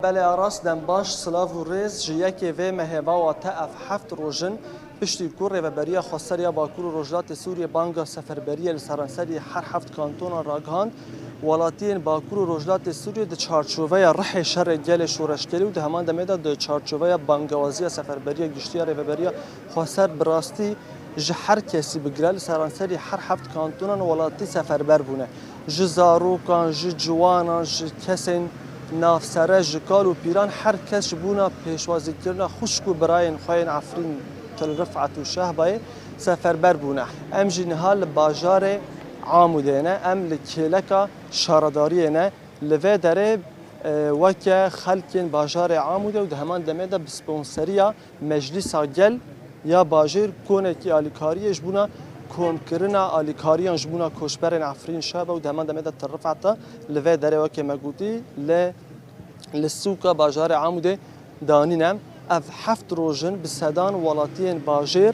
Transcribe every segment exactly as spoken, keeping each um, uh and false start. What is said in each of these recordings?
Belê, a rast, dem baş, silav û rêz. Ji yekê vê mehê va wate ev heft roj in, piştî ku Rêveberiya Xweser ya Bakur û Rojhilatê Sûriyê banga seferberiyê li seranserî her heft kantonan ragihand, welatiyên Bakur û Rojhilatê Sûriyê di çarçoveya rihê şerê gelê şoreşgerî û di heman demê de di çarçoveya bangewaziya Seferberiya Giştî ya Rêveberiya Xweser bi rastî ji her kesî bigire li seranserî her heft kantonan welatî seferber bûne. Ji zarokan, ji ciwanan, ji kesên navsere, ji kal û pîran her kes ji bona pêşwazîkirina xwişk û birayên xwe yên Efrîn, Til Rifet û Şehbayê seferber bûne. Em jî niha li bajarê Amûdê ne, em li kêleka şaredariyê ne. Li vê derê, e, weke xelkên bajarê Amûdê û di heman demê de bi sponseriya Meclîsa Gel ya bajêr konekî alîkariyê ji bona komkirina alîkariyan ji bona koçberên Efrîn, Şehba û di heman demê de Til Rifet de li vê derê, weke me gotî, li, li sûka bajarê Amûdê danîne. Ev heft roj in bi sedan welatiyên bajêr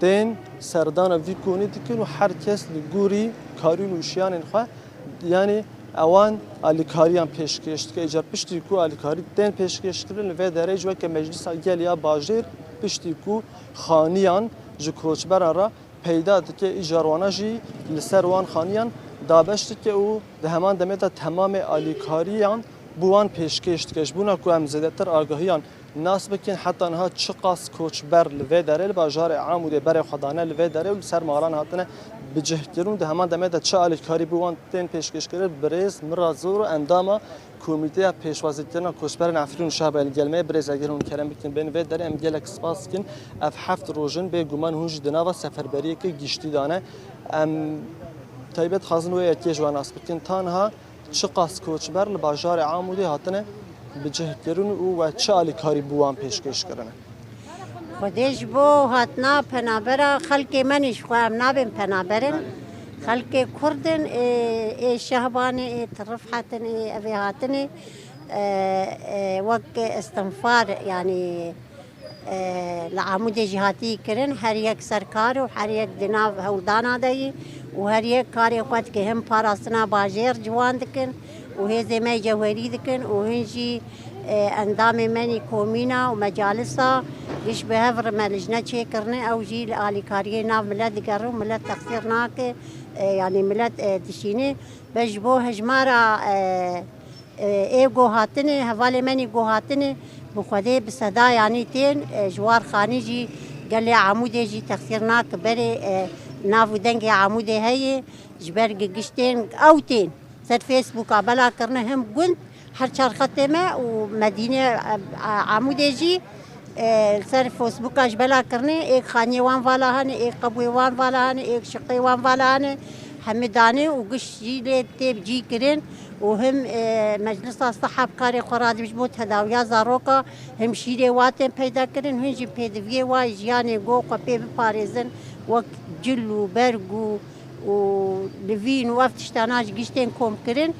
tên serdana vî konî dikin û her kes li gorî karîn û şiyanên xwe, yanî ewan alîkariyan pêşkêş dike. Îcar piştî ku alîkarî tên pêşkêşkirin, li vê derê jî weke Meclîsa Gel ya Bajêr, piştî ku xaniyan ji koçberan re peyda dike, îcar wana jî li ser wan xaniyan dabeş dike û di heman demê de temamê alîkariyan bo wan pêşkêş dike. Ji bona ku em zêdetir agahiyan nas bikin, heta niha çiqas koçber li vê derê, li bajarê Amûdê berê xwe dane li vê derê û li ser malan hatine bicihkirin û di heman demê de çi alîkarî bo wan tên pêşkêşkirin, birêz Mirazor, endama Komîteya Pêşwazîkirina Koçberên Efrîn û Şehbayê, li gel me ye. Birêz, eger hûn kerem bikin bên vê derê, em gelek spas dikin. Ev heft roj in, bêguman hûn jî di nava seferberiyeke giştî de ne. Em taybet dixwazin wê yekê ji we nas bikin. Ta niha çiqas koçber li bajarê Amûdê hatine bicihkirin û we çi alîkarî bo wan pêşkêş kirine? Xwedê ji bo hatina penabera xelkê me nîşxwe, em nabên penaberin. Xelkê Kurd in, ê, ê Şehbanê, ê Tirifhet in, ê evê hatinê, e, e, wek istinfar, yanî, e, li Amûdê jî hatî kirin. Her yek ser kar û her yek di nav hewldana de yî û her yek karê xwe dike. Him parastina bajêr ciwan dikin û hêzê me cewherî dikin û hin jî, e, endamê me nî komîna û mecalisa giş bi hev re me lijne çêkirine, ew jî li alîkariyê nav milet digere û milet texsîr nake, e, yanî milet, e, dişîne. Be ji bo hejmara, e, e, ê go hatine, hevalê me nî go hatine, bi Xwedê bi seda yanî tên, e, ji war xanî jî gelê Amûdê jî texsîr nake berê, e, nav û dengê Amûdê heye, ji ber gi-, giş tên ew tên. Ser Facebooka bela kirine him gund, her çar xetê me û Medîne, e, e, Amûdê jî, e, li ser Facebooka ji bela kirine, êk xaniyê wan vala hene, êk qebûyê wan vala hene, êk şiqê wan vala hene, hemî dane û giş jî lê tê cî kirin û him, e, Meclisa Siha bi karê xwe radibî ji bo tedawiya zaroka, him şîrê wa tên peyda kirin, hin jî pêdiviyê wa jiyanê go xwe pê biparêzin, wek cil û berg û û livîn û ev tiştana ji giş tên kom kirin.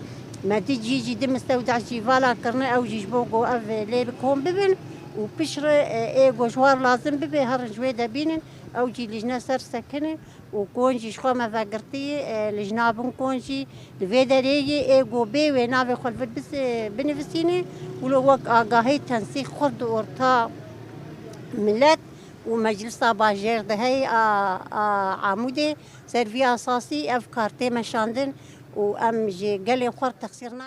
Me di cî jî di mistewdeş jî vala kirine, ew jî ji bo ku ev lê bi kom bibin û piştre, e, ê ku ji war lazim bibe, herin ji wê de bînin, ew jî lijne ser sekine û kon jî ji xwe me vegirtî, e, lijna bin kon jî li vê derê yê, ê ku bê wê navê xwe li vir bis-, e, binivisîne, wilo wek agahî tensîq xurt di orta milet û meclisa bajêr de heye a, a Amûdê. Ser vî esasî ev kar tê meşandin û em ji gelê xwe re texsîr nakin.